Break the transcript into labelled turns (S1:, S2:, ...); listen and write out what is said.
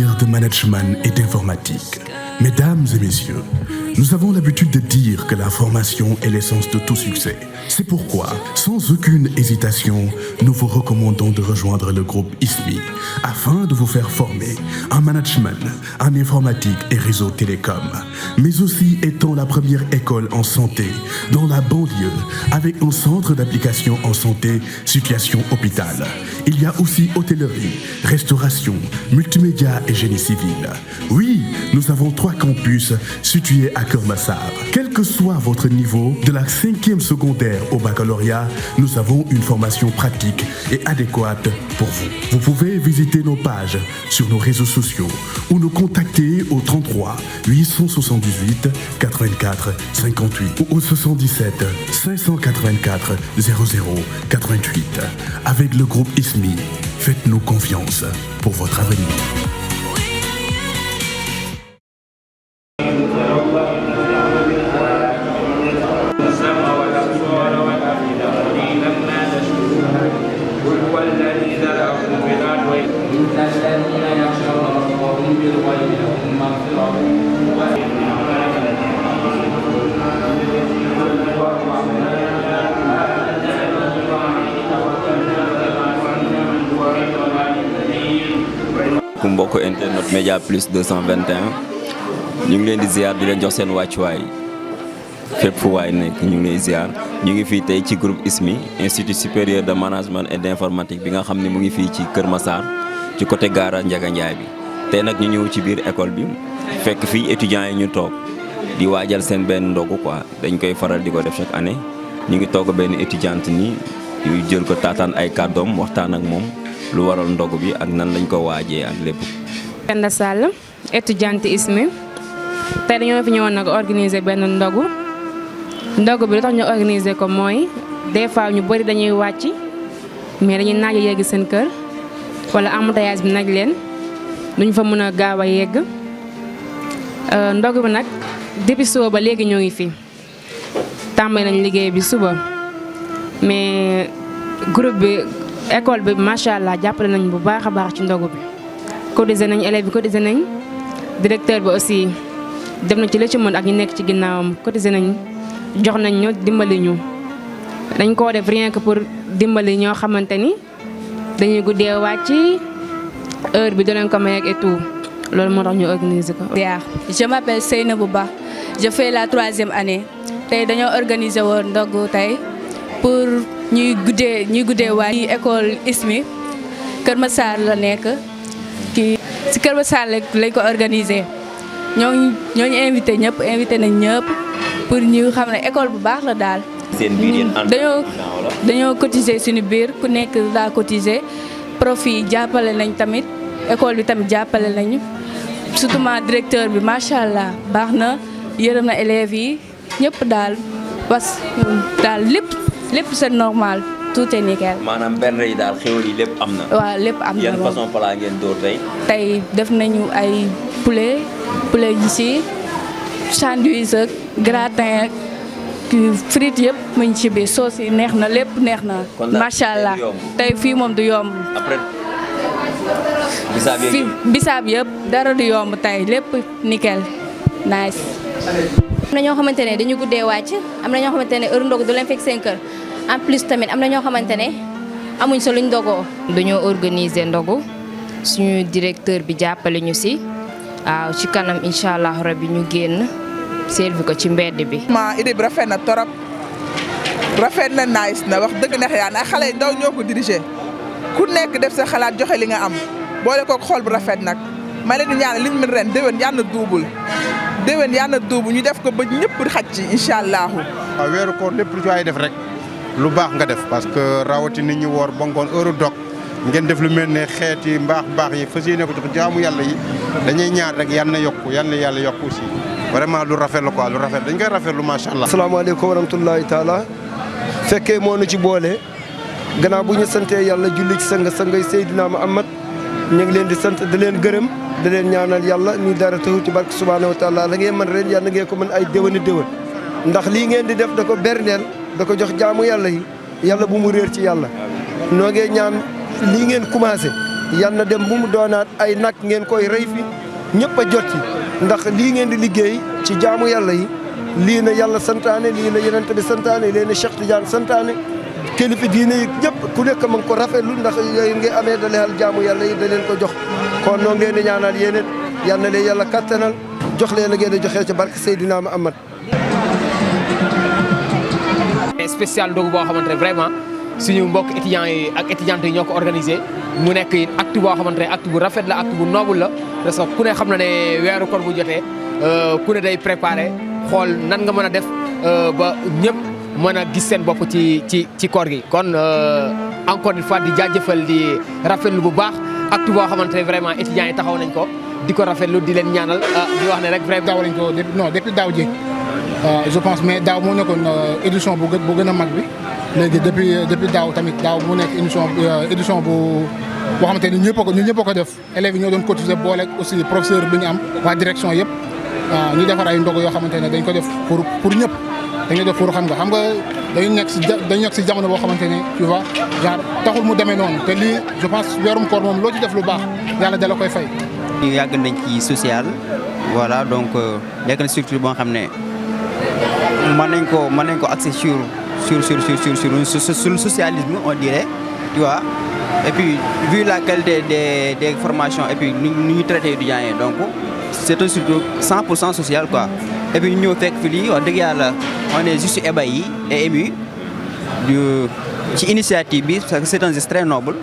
S1: matière de management et d'informatique. Mesdames et messieurs, nous avons l'habitude de dire que la formation est l'essence de tout succès. C'est pourquoi, sans aucune hésitation, nous vous recommandons de rejoindre le groupe ISMI afin de vous faire former en management, en informatique et réseau télécom, mais aussi étant la première école en santé dans la banlieue avec un centre d'application en santé situation hôpital. Il y a aussi hôtellerie, restauration, multimédia et génie civil. Oui, nous avons 3 campus situés à Keur Massar. Quel que soit votre niveau, de la 5e secondaire au baccalauréat, nous avons une formation pratique et adéquate pour vous. Vous pouvez visiter nos pages sur nos réseaux sociaux ou nous contacter au 33 878 84 58 ou au 77 584 00 88. Avec le groupe ISMI, faites-nous confiance pour votre avenir.
S2: ku mbokk internet Média Plus 221 ñu ngi leen di ziar di leen jox seen wàccuwaay fépp fu waay nekk ñu ngi lay ziar ñu ngi fii tey ci groupe ISMI Institut supérieur de management et d'informatique bi nga xam ne mu ngi fii ci Keur Massar ci côté Gaara Ndiaga Ndiaye bi tey nag ñu ñëw ci biir école bi fekk fii étudiants yi ñu toog di waajal seen benn ndogu quoi dañ koy faral di ko def chaque année ñu ngi toog benn étudiante ni yu jël ko taataan ay kàddoom waxtaan ak moom lu waral ndogu bi ak nan lañ ko waajee ak lépp.
S3: Penda Sall étudiante ISMI tey dañoo fi ñëwoon nag organiser benn ndogu bi lu tax ñu organiser ko mooy des fois ñu bëri dañuy wàcc mais dañuy naaj a yegg seen kër wala embouteillage bi nag leen duñ fa mën a gaaw a yegg ndogu bi nag depuis suba ba léegi ñoo ngi fi tàmbali nañ liggéey bi suba mais groupe bi. école bi macha allah jàppale nañ bu baax a baax ci ndogu bi cotisé nañ élèves bi cotisé nañ directeur bi aussi def na ci la ci mën ak ñu nekk ci ginnaawam cotisé nañ jox nañ ñu dimbali ñu dañ koo def rien que pour dimbali ñoo xamante ni dañuy guddee wàcc heure bi danañ ko may ak et tout loolu moo tax ñu organiser ko.
S4: Je m'appelle Seynabou Ba je fais la 3e année tey dañoo organiser woon ndogu tey pour. ñuy guddee waa ci école ISMI Keur Massar la nekk kii ci Keur Massar lañ ko organisé ñooñu invité nañ ñëpp pour ñu xam ne école bu baax la daal.
S2: seen biir yéen
S4: dañoo cotiser suñu biir ku nekk daa cotiser prof yi jàppale nañ tamit école bi tamit jàppale nañu surtout directeur bi macha allah baax na yërëm na élèves yi ñëpp daal parce que daal lépp c'est normal tout est nickel.
S2: maanaam benn yi daal xéwal yi lépp am na.
S4: waaw lépp am na
S2: yan façon plat ngeen door tey.
S4: tey def nañu ay poulet ji ci sandwich ak gratin ak frites yëpp mu ngi ci biir sauce yi neex na lépp neex na. macha allah tey fii moom du yomb.
S2: après
S4: bisaab yëpp dara du yomb tey lépp nickel nice.
S5: am na ñoo xamante ne dañu guddee wàcc am na ñoo xamante ne heure ndogu du leen fekk seen kër en plus tamit am na ñoo xamante ne amuñ sa luñ ndogoo.
S6: dañoo organiser ndogu suñu directeur bi jàppale ñu si waaw ci kanam incha allah rabbi ñu génn servi ko ci mbedd bi.
S7: idée bi rafet na torop rafet na nice na wax dëgg neex yaa na xale yi ndaw ñoo ko diriger ku nekk def sa xalaat joxe li nga am boole kook xool bu rafet nag ma leen di ñaan liñ mën ren déwén yàlla na duubul. déwén yaa na duubu ñu def ko ba ñëpp xaj ci incha allahu.
S8: waaw weeru koor lépp lu ci waay def rek lu baax nga def parce que rawati nit ñi woor ba ngoon heure dog ngeen def lu mel ne xeeti mbaax yi fas yéene ko jox jaamu yàlla yi dañuy ñaar rek yal na yokku yal na yàlla yokku aussi vraiment lu rafet la quoi lu rafet dañ koy rafetlu macha allah.
S9: asalaamaaleykum wa rahmatulahi taala fekkee moo nu ci boole gannaaw bu ñu santee yàlla julli ci sangay Seydina Muhammad ñu ngi leen di sant di leen gërëm. da leen ñaanal yàlla ni dara taxu ci barke subhanahu wa taala la ngeen mën ren yàlla ngeen ko mën ay déwéni déwén ndax lii ngeen di def da ko berndeel da ko jox jaamu yàlla yi yàlla bu mu réer ci yàlla noo ngee ñaan lii ngeen commencé yal na dem bu mu doonaat ay nag ngeen koy rey fi ñëpp a jot ci ndax lii ngeen di liggéey ci jaamu yàlla yi lii na yàlla santaane lii na yonent bi santaane lii na Cheikh Tidiane santaane kilifa diine yi ñëpp ku nekk ma ngi ko rafetlu ndax yooyu nga amee da leexal jaamu yàlla yi da leen ko jox kon noo ngi leen di ñaanal yéen yal na leen yàlla kattanal jox leen a ngeen di joxee ci barke Seydina Muhammad
S10: spécial ndogu boo xamante ne vraiment suñu mbokk étudiants yi ak étudiantes yi ñoo ko organisé mu nekk acte boo xamante ne acte bu rafet la acte bu noble la parce que ku ne xam na ne weeru koor bu jotee ku ne day préparé xool nan nga mën a def ba ñëpp mën a gis seen bopp ci koor gi kon encore une fois di jaajëfal di rafetlu bu baax acte boo xamante ne vraiment étudiants yi taxaw nañ ko di ko rafetlu di leen ñaanal di wax ne rek vraiment.
S11: daaw lañ ko non depuis daaw jéeg je pense mais daaw moo nekkoon édition bu gën a mag bi léegi depuis daaw tamit daaw mu nekk édition boo xamante ni ñun ñëpp a ko def élèves yi ñoo doon cotiser boole aussi professeur bi ñu am waa direction yëpp ñu defar ay ndogu yoo xamante ne dañ ko def pour ñëpp dañu def pour xam nga dañu nekk si jamono boo xamante ne tu vois genre taxul mu demee noonu te lii je pense weerum koor moom loo ci def lu baax yàlla dala koy fay.
S12: ñu yàgg nañ ci social voilà donc nekk na structure boo xam ne mën nañ ko axé sur le socialisme on dirait tu vois et puis vu la qualité des formations et puis nu ñu traité étudiants yi donc c'est une structure 100% sociale quoi et puis ñu ñëw fekk fi lii wax dëgg yàlla on est juste ébahi et ému ci initiative bi parce que c'est un geste très noble.